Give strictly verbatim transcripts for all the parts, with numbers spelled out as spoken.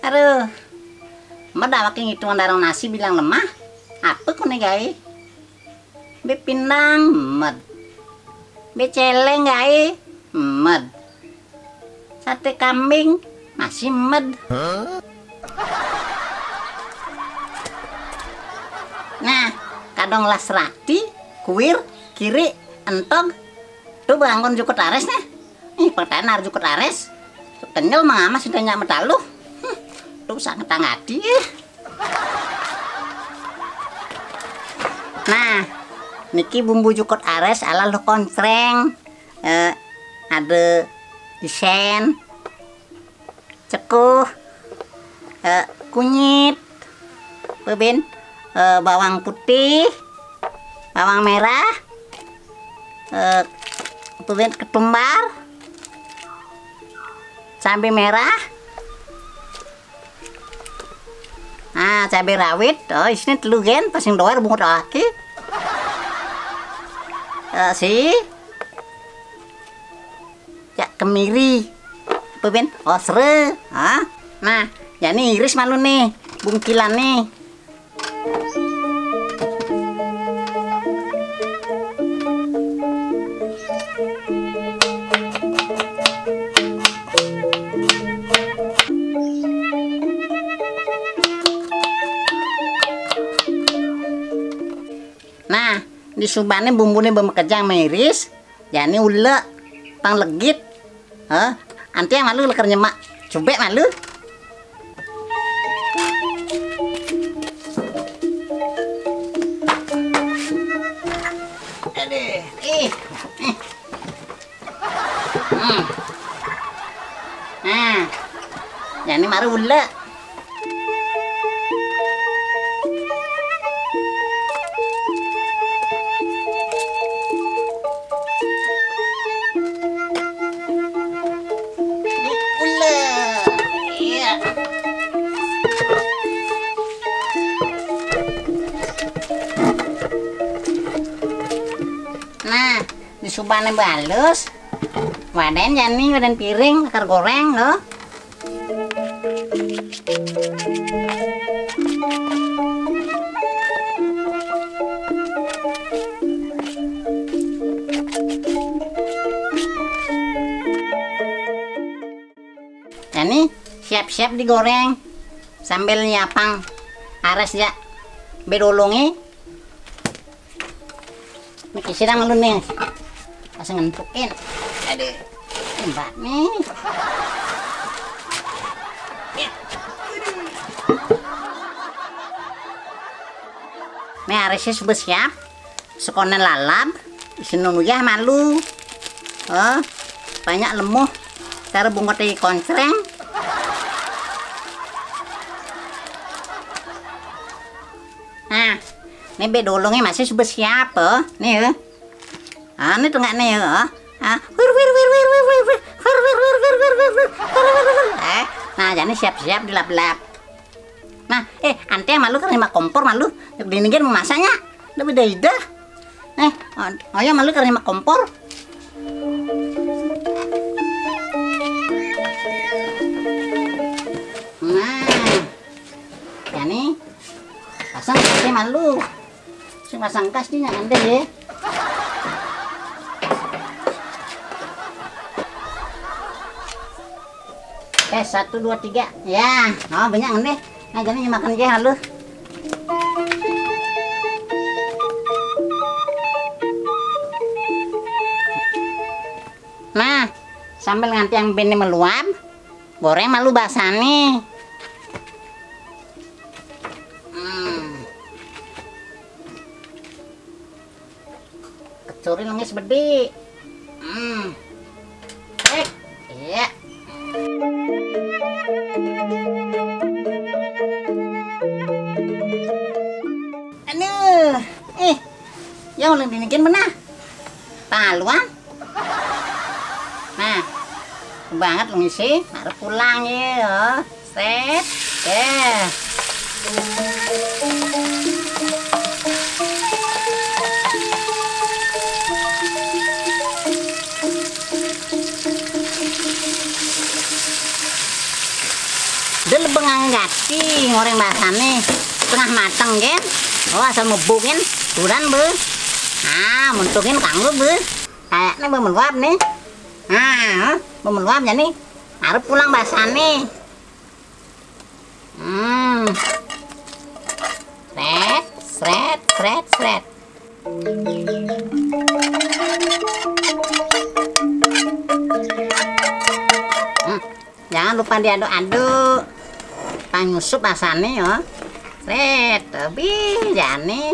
Aduh, med awaké ngitung darang nasi bilang lemah. Apa koné gaé? Bé pindang, med. Bé céléng gaé, med. Saté kambing, masih med. Nah, kadong las rati, kuir, kiri, entog. Tuh bangkon jukut arés nih. Ih, pertanyaan harus jukut arés. Kenyal mengamas udah nyak medaluh. Hmm, tuh sangat tangati. Nah, niki bumbu jukut arés ala lo koncreng. Eh, ada isen, cekuh, eh, kunyit, apa bin, eh, bawang putih, bawang merah, eh, apa bin, ketumbar, cabai merah. Ah, cabai rawit. Oh, isiné telu gén, pas sing doar bungut aki. Eh, si ya kemiri. Apa bin? Osre. Ah. Nah, jani iris malu nih, bungkilan nih. Nah, disubané bumbuné bé makejang miris, jani ulek, pang legit. Hah? Anté malu lekar nyemak. Cubék malu. Aduh, ih. Hmm. Nah, jani mara ulek. Ulek. Iya. Nah, disubané balus. Wadén jani, wadén piring, lekar goréng, loh. Jani siap-siap digoréng sambil nyiapang arés ya. Bé dolongé. Niki sidang lu nih. Pas ngentukin. Aduh. Mbak nih. Nih, arésé suba siap. Sekoné lalap, isin uyah malu. Oh, banyak lemuh. Cara bungut di koncreng. Nah, ini bé dolongé masih suba siap, oh. Nih, ya. Ah, ini tengah nih, ya. Ah, wir, wir, wir. Eh, nah, jadi siap-siap dilap-lap. Nah, eh, anté malu kan nyemak kompor malu. Dini gén mau masaknya. Udah beda ide. Eh, oh, oh ya malu kan nyemak kompor. Nah, ya nih. Pasang anté malu. Sing pasang kas dia nyangan deh ya. Eh, satu, dua, tiga. Ya, oh, banyak ngene. Nah, jadi makan je halus. Nah, sambil nganti yang bené meluap, goreng malu basane. Hmm. Kecuri nangis bedi. Hmm. Eh, iya. Aduh, eh, ya ulang dinikin mana? Paluan? Nah, banget lu ngisi, harus pulang ya. Set. Deh. Del bengang gati ngoreng basane. Setengah mateng, gen. Oh, asal mebuk, gen. Turan, be. Ah, mentukin kang lu, be. Kayaknya be meluap, nih. Ah, be meluap, jadi. Arep pulang basane. Hmm. Sret, sret, sret, sret. Hmm. Jangan lupa diaduk-aduk. Panyusup asane, yo. Sret, lebih jane.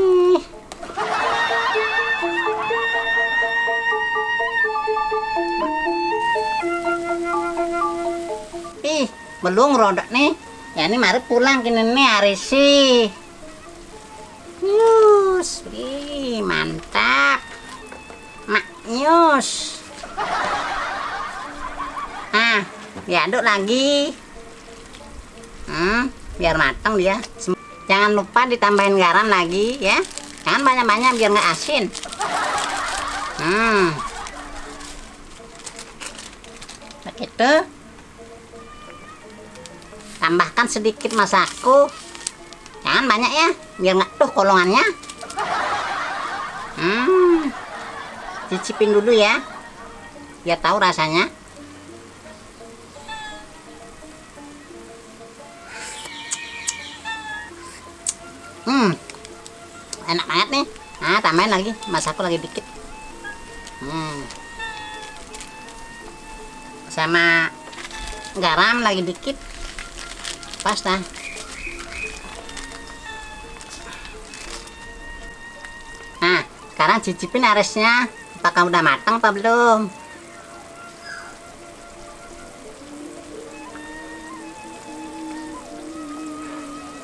Ih, belum rodok nih. Ya, ini mari pulang kene nih, arisi. Nyus, wih, mantap. Mak nyus. Ah, diaduk lagi. Hmm, biar mateng dia. Sem- Jangan lupa ditambahin garam lagi, ya. Jangan banyak-banyak, biar nggak asin. Hmm. Begitu. Tambahkan sedikit masaku. Jangan banyak, ya, biar nggak tuh kolongannya. Hmm. Cicipin dulu, ya. Biar tahu rasanya. Hmm. Enak banget, nih. Nah, tambahin lagi. Masaku lagi dikit. Hmm. Sama garam lagi dikit. Pas dah. Nah, sekarang cicipin aresnya. Apakah udah matang apa belum?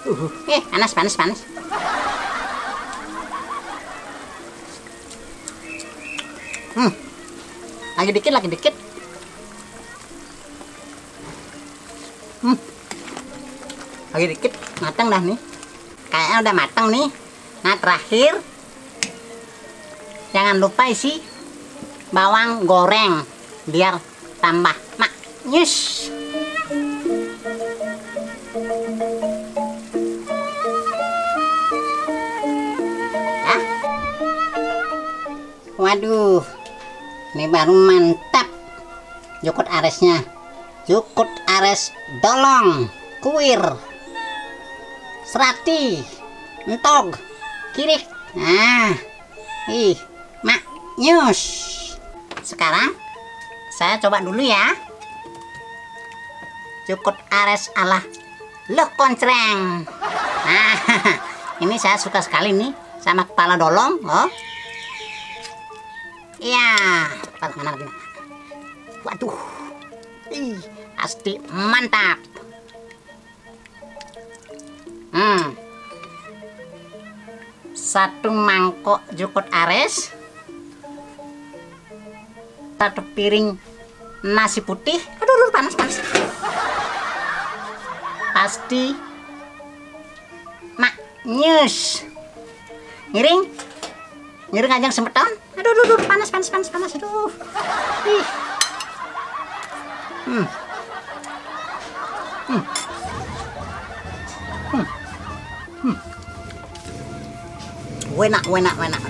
Uh, eh, panas, panas, panas. Hmm. Lagi dikit, lagi dikit. Hmm. Lagi dikit, matang dah, nih. Kayaknya udah matang, nih. Nah, terakhir, jangan lupa isi bawang goreng biar tambah maknyus. Ya. Waduh, ini baru mantap. Jukut aresnya. Jukut ares dolong, kuir, serati, entog, kirik. Nah, ih, maknyus. Sekarang saya coba dulu, ya. Jukut ares ala Loh, koncreng. Nah, ini saya suka sekali, nih, sama kepala dolong, oh. Iya, kepala mana lagi? Waduh. Ih, pasti mantap. Hmm. Satu mangkok jukut ares. Satu piring nasi putih. Aduh, aduh, panas, panas. Pasti maknyus. Ngiring. Ngiring aja semeton. Aduh, aduh, aduh, panas, panas, panas, panas. Aduh. Ih. Hmm. Hmm. Hmm. Hmm. Wenak, wenak, wenak.